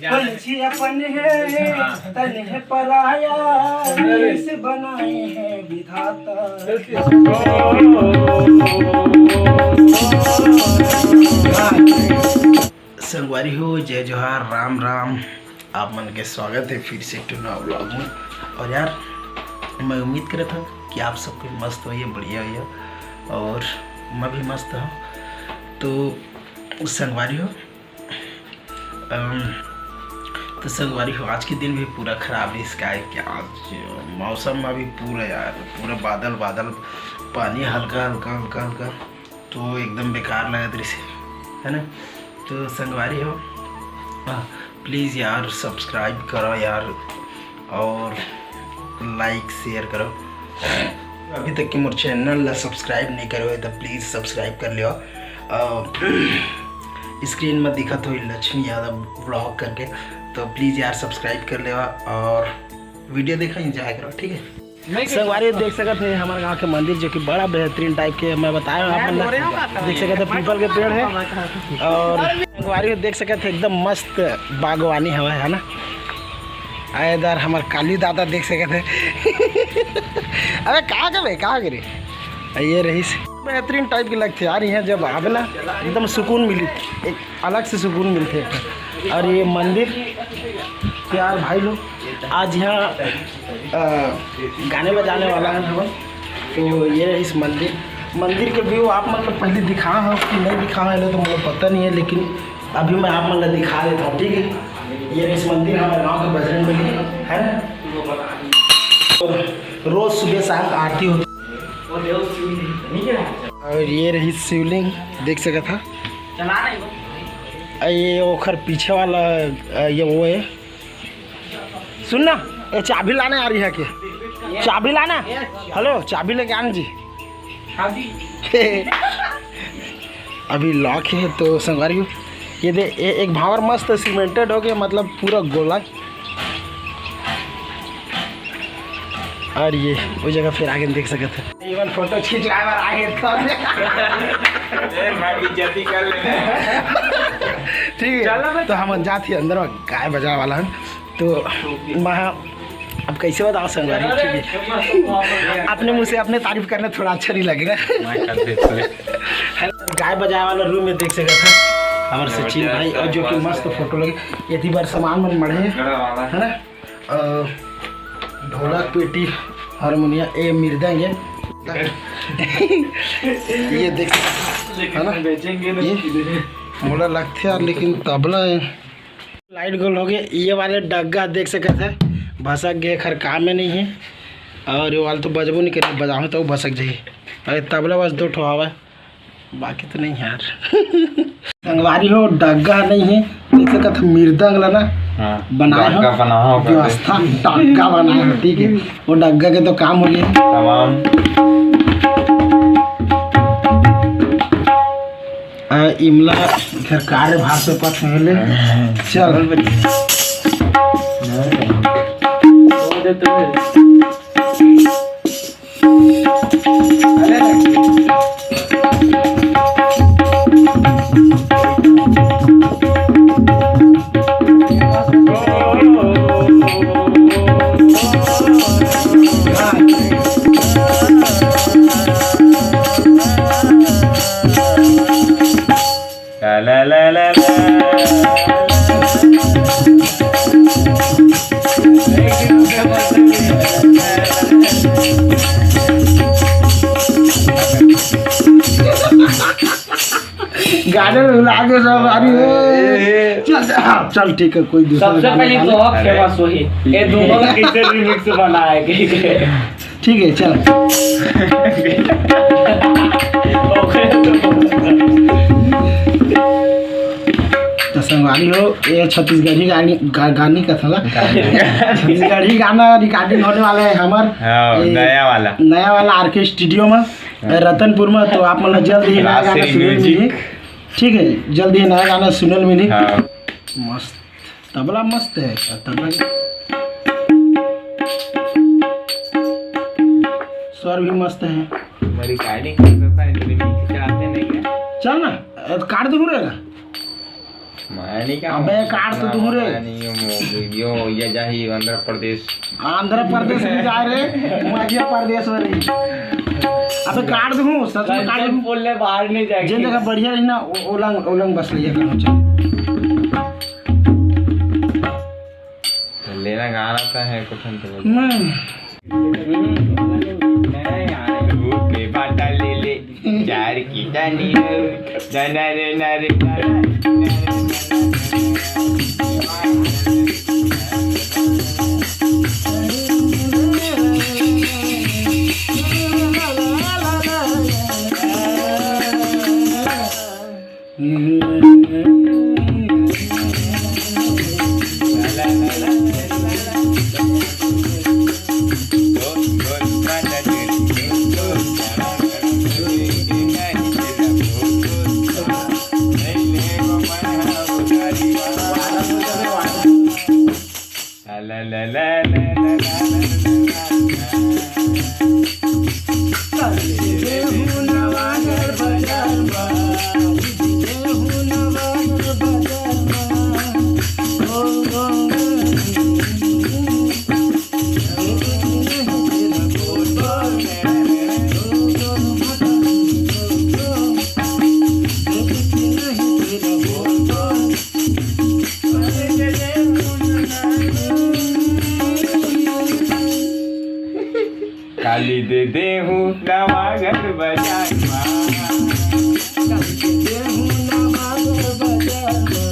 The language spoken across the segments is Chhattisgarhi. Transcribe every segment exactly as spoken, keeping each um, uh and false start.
पंछी अपन है, तन है पराया, इस बनाए है विधाता। संगवारी हो, जय जोहार, राम राम। आप मन के स्वागत है फिर से एक ठो नवा व्लॉग में। और यार, मैं उम्मीद करत हूँ कि आप सबके मस्त होइए, बढ़िया होइए, और मैं भी मस्त हूँ। तो संगवारी हो, अम, तो संगवारी हो, आज के दिन भी पूरा खराब है। इसका है कि आज मौसम में भी पूरा यार, पूरा बादल बादल, पानी हल्का हल्का हल्का हल्का, तो एकदम बेकार लगत रहिस, है ना। तो संगवारी हो, प्लीज़ यार सब्सक्राइब करो यार, और लाइक शेयर करो। अभी तक के मोर चैनल ला सब्सक्राइब नहीं करे हो तो प्लीज़ सब्सक्राइब कर लियो। स्क्रीन में दिखत हो लक्ष्मी यादव व्लॉग करके, तो प्लीज़ यार सब्सक्राइब कर लेवा और वीडियो देखा, एंजॉय करो, ठीक है। संगवारी देख सकत है हमारे गांव के मंदिर, जो कि बड़ा बेहतरीन टाइप के मैं बताया हूँ आप मन ला। देख सकत है पीपल के पेड़ है, और संगवारी देख सकत है एकदम मस्त बागवानी हवा है ना। आएदार हमार काली दादा देख सकत है। अबे कहाँ के बे, कहाँ के रे? ये रहीस बेहतरीन टाइप के लगथे यार, यहाँ जब आवे ना एकदम सुकून मिली, एक अलग से सुकून मिलथे। और ये मंदिर यार भाई लोग, आज यहाँ अ, गाने बजाने वाला है हमन। तो ये रहीस मंदिर, मंदिर के व्यू आप मन ला पहले दिखा हूँ कि नहीं दिखा है तो मुझे पता नहीं है, लेकिन अभी मैं आप मन ला दिखा देता हूँ, ठीक है। ये रहीस मंदिर हमारे गांव के बजरंग बली है ना, और रोज सुबह शाम आरती होती। और ये रहीस शिवलिंग देख सकत हा। ये ओखर पीछे वाला, अ, ये वो है। सुन ना, ये चाबी लाने आ रही है क्या? चाबी लाना। हेलो, चाबी लेके आना जी। अभी लॉक है तो संगवारी हो, ये दे, ए-, एक भावर मस्त सीमेंटेड हो गया, मतलब पूरा गोला। और ये वो जगह फिर आगे देख सकत है। इवन फोटो खींचवाए बर आगे तो। ए, मैं बेइज्जती कर लेने। ठीक है, चलो बे। तो हम जात ही अंदर में गाय बजाए वाला है। तो मैं अब कैसे बताओ संगवारी, ठीक है? अपने मुंह से अपने तारीफ करना थोड़ा अच्छा नहीं लगेगा। गाय बजाए वाला रूम में देख सकत है हमारे सचिन भाई, और जो कि मस्त फोटो लगे, ये बार सामान मन मढ़े, है ना? अ, ढोलक, पेटी, हारमोनिया, ए, मृदंग है। ये देख, है ना? ये मोला लगथे यार, लेकिन तबला है। लाइट गोल हो गया। ये वाले डग्गा देख सकत है, भसक गए, खर काम में नहीं है। और ये वाला तो बजबो नहीं करे, बजाऊँ तो भसक जाए। अरे तबला बस दो ठो आवा, बाकी तो नहीं यार। संगवारी हो, डग्गा नहीं है, देख सकत ह मृदंग ला ना, हाँ, बनाए हो, डग्गा बनाओ, व्यवस्था डग्गा बनाए हो, ठीक है। वो डग्गा के तो काम हो गया तमाम। आ, इमला घर कार्यभार से पथ में ले। चल। ला, ला, ला, ला, ला। गाने में भुला के सब, अरे, ए, ए। चल, हाँ, चल, ठीक है, कोई दूसरा सबसे गाना पहले गा तो ले। आप फेमस वही, ये दोनों का कैसे रिमिक्स बना है, ठीक है? ठीक है, चल। तो संगवारी हो, ये छत्तीसगढ़ी गानी, गा-, गानी का था ना? गानी। छत्तीसगढ़ी गाना रिकॉर्डिंग होने वाला है हमार, हाँ, ये नया वाला। नया वाला आर के स्टूडियो में, हाँ। रतनपुर में। तो आप मतलब जल्द ही नया गाना सुनने मिली। ठीक है, जल्द ही नया गाना सुनने मिली। हाँ। मस्त। तबला मस्त है, तबला के स्वर भी मस्त है। रिकॉर्डिंग करता है, रिमिक्स कराते नहीं है। चल ना, अ, काट दे पूरा। मैं नहीं, अबे काट तो दूं रे। मैं नहीं, वो, यो, ये जाही आंध्र प्रदेश। आंध्र प्रदेश में जा रे, मध्य प्रदेश में नहीं। अबे काट दूं, सच में काट दूं। बोल ले, बाहर नहीं जाएगी। जिन जगह बढ़िया रही ना, ओ-, ओलंग, ओलंग बस ले जाकर। तो लेना गाना तो है, कुछ हम तो बोल। मैं। हम्म, नहीं यार। धूप में बाटा ले ले, चार की टानी रे, ना ना रे ना रे ना ना। काली दे देहूं नवा घर बाजार मा। काली दे देहूं नवा घर बाजार मा। काली दे देहूं नवा घर बाजार मा।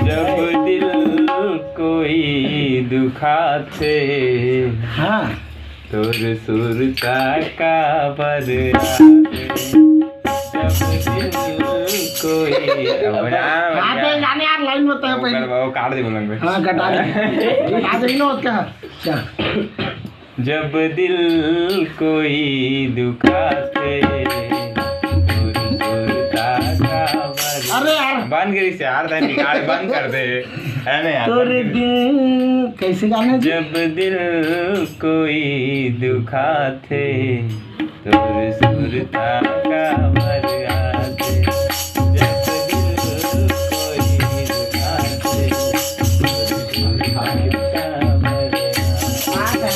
जब दिल कोई दुखाथे, हाँ। तोर सुरता काबर आवे? जब दिल कोई, अब ना, हाँ, तो गाने यार, लाइन में तो है वो पहले। कर, वो काट दे बोलेंगे। हाँ, कटा दे। कटा दे, इनो क्या? क्या? जब दिल कोई दुखाथे, तोर सुरता काबर। अरे यार। बंद कर इसे यार, तैं बिगाड़, बंद कर दे। है ना यार? तोरे दिल, कैसे गाना जी? जब दिल कोई दुखाथे, तोर सुरता काबर आथे। जब दिल कोई दुखाथे, तोर सुरता काबर आथे।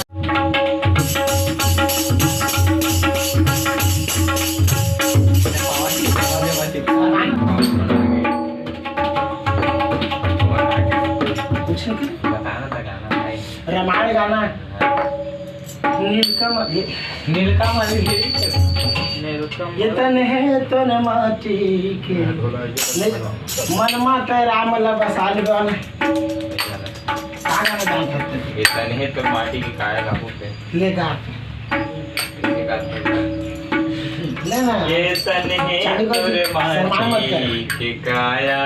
रामायण गाना है। नीलकमल, ये नीलकमल, ये तन है तन माटी के। नहीं, मन माता राम ला बसा ले गाना। का गाना गाना था? ये तन है तन माटी के, काया गाबो पे। ले गा। ले ना। ये तन है चालू कर दे। तोरे शर्मा मत कर। माटी के काया।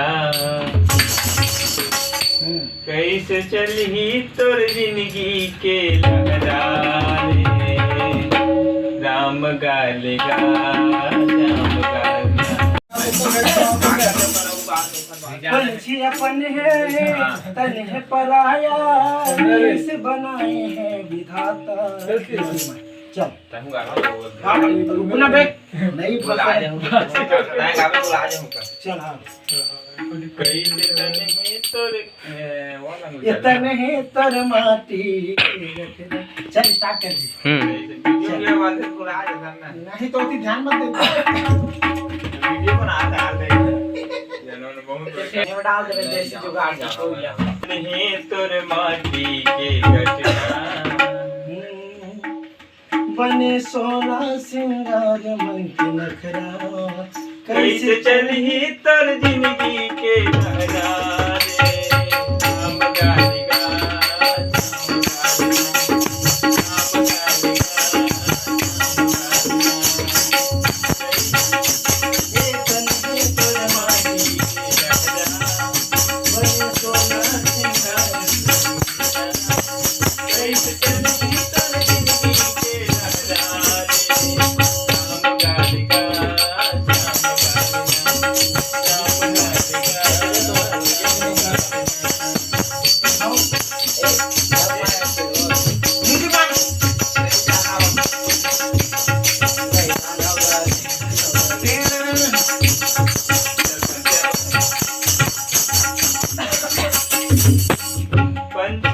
हम्म। कैसे चलही तोर जिंदगी के लहरा रे, राम गाल गा, राम गाल गा। पंछी अपन है, तन है पराया, इस बनाए है विधाता। चल। तहूँ गाना बोल दे। हाँ, रुकना बे। नहीं बुला पसंद। जाऊँ। नहीं गावे, बुला जाऊँ का। चल, हाँ। कैसे तन है तोर, ए, वो ना ये तन है तोर माटी। चल, start कर दे। हम्म। वीडियो के बाद बुला जाता ना। नहीं तो अति ध्यान मत दे। वीडियो बनाता है, देख। ये उन्होंने बहुत ये डाल दे, देसी जुगाड़ से हो गया। तन है तोर माटी के गटना। हम्म। बने सोना सिंगार मन के नखरा, कैसे चलही तोर जिंदगी के धारा रे। राम गारी गा, राम गारी गा, राम गारी गा, राम गारी गा। ये तन है तोर माटी के नखरा, बने सोना सिंगार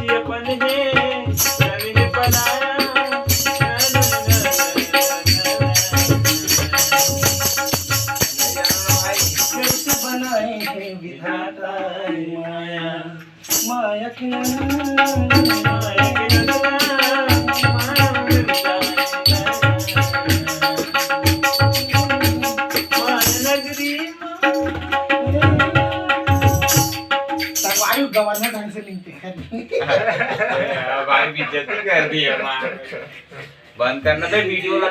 ये अपन हे, रवि ने बनाया। कैसे बनाए हे विधाता ये माया, माया के अंगना, माया के अंगना, माया के अंगना। माया नगरी। तक वायु गवर्नर ढंग से नहीं दिखा। भाई, बेइज्जती कर दी है माँ। बंद करना बे वीडियो ला।